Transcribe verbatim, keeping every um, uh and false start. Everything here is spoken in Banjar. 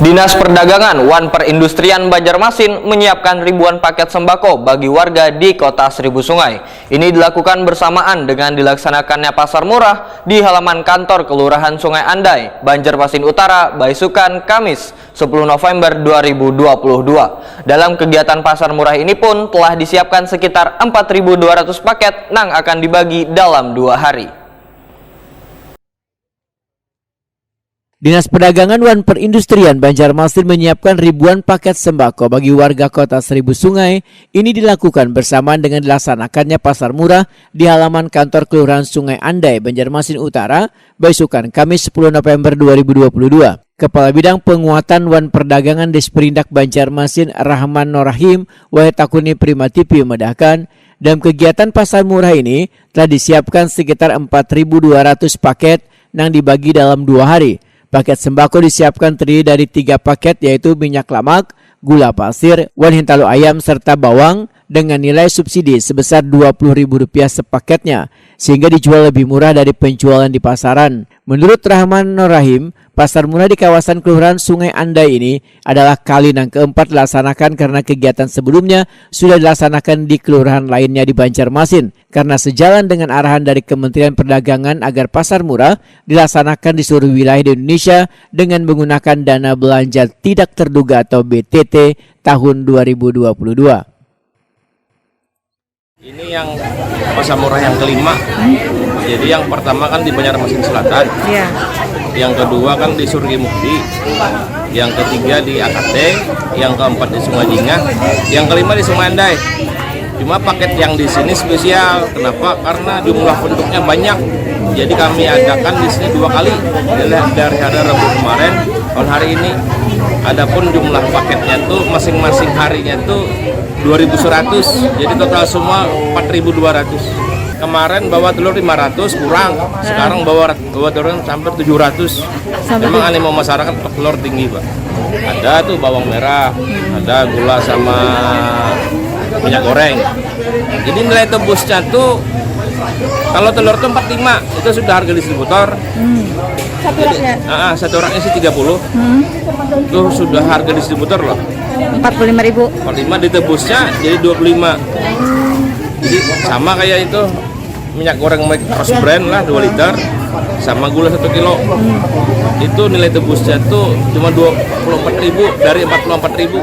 Dinas Perdagangan wan Perindustrian Banjarmasin menyiapkan ribuan paket sembako bagi warga di Kota Seribu Sungai. Ini dilakukan bersamaan dengan dilaksanakannya Pasar Murah di halaman kantor Kelurahan Sungai Andai, Banjarmasin Utara, baisukan Kamis, sepuluh November dua ribu dua puluh dua. Dalam kegiatan Pasar Murah ini pun telah disiapkan sekitar empat ribu dua ratus paket nang akan dibagi dalam dua hari. Dinas Perdagangan wan Perindustrian Banjarmasin menyiapkan ribuan paket sembako bagi warga Kota Seribu Sungai. Ini dilakukan bersamaan dengan dilaksanakannya Pasar Murah di halaman kantor Kelurahan Sungai Andai, Banjarmasin Utara, baisukan Kamis, sepuluh November dua ribu dua puluh dua. Kepala Bidang Penguatan wan Perdagangan Disperindak Banjarmasin, Rahman Norahim, wayah takuni Prima T V, madahkan, dalam kegiatan Pasar Murah ini telah disiapkan sekitar empat ribu dua ratus paket nang dibagi dalam dua hari. Paket sembako disiapkan terdiri dari tiga paket, yaitu minyak lamak, gula pasir, wan hintalu ayam, serta bawang dengan nilai subsidi sebesar dua puluh ribu rupiah sepaketnya, sehingga dijual lebih murah dari penjualan di pasaran. Menurut Rahman Norahim, Pasar Murah di kawasan Kelurahan Sungai Andai ini adalah kali nang keempat dilaksanakan karena kegiatan sebelumnya sudah dilaksanakan di kelurahan lainnya di Banjarmasin. Karena sejalan dengan arahan dari Kementerian Perdagangan agar Pasar Murah dilaksanakan di seluruh wilayah di Indonesia dengan menggunakan dana belanja tidak terduga atau B T T tahun dua ribu dua puluh dua. Ini yang Pasar Murah yang kelima. Jadi yang pertama kan di Banjarmasin Selatan. Iya. Yang kedua kan di Surgi Mukti. Yang ketiga di A K T, yang keempat di Sungai Jingah, yang kelima di Sungai Andai. Cuma paket yang di sini spesial. Kenapa? Karena jumlah penduduknya banyak. Jadi kami adakan di sini dua kali. Dari, dari hari Rabu kemarin, tahun hari ini. Adapun jumlah paketnya tuh masing-masing harinya tuh dua ribu seratus. Jadi total semua empat ribu dua ratus. Kemarin bawa telur lima ratus kurang, sekarang bawa rat-, bawa telur hampir tujuh ratus. Sampai Memang tuh. Animo masyarakat telur tinggi, Pak. Ada tuh bawang merah, ada gula sama minyak goreng. Jadi nilai tebusnya tuh kalau telur tuh empat lima, itu sudah harga distributor. Hmm. Satu raknya? Ah, ah, satu raknya sih tiga puluh. Hmm. Itu sudah harga distributor loh. Empat puluh lima ribu. Empat lima ditebusnya jadi dua puluh lima. Jadi sama kayak itu minyak goreng Mike Cross Brand lah dua liter sama gula satu kilo. Itu nilai tebusnya tuh cuma dua puluh empat ribu dari empat puluh empat ribu.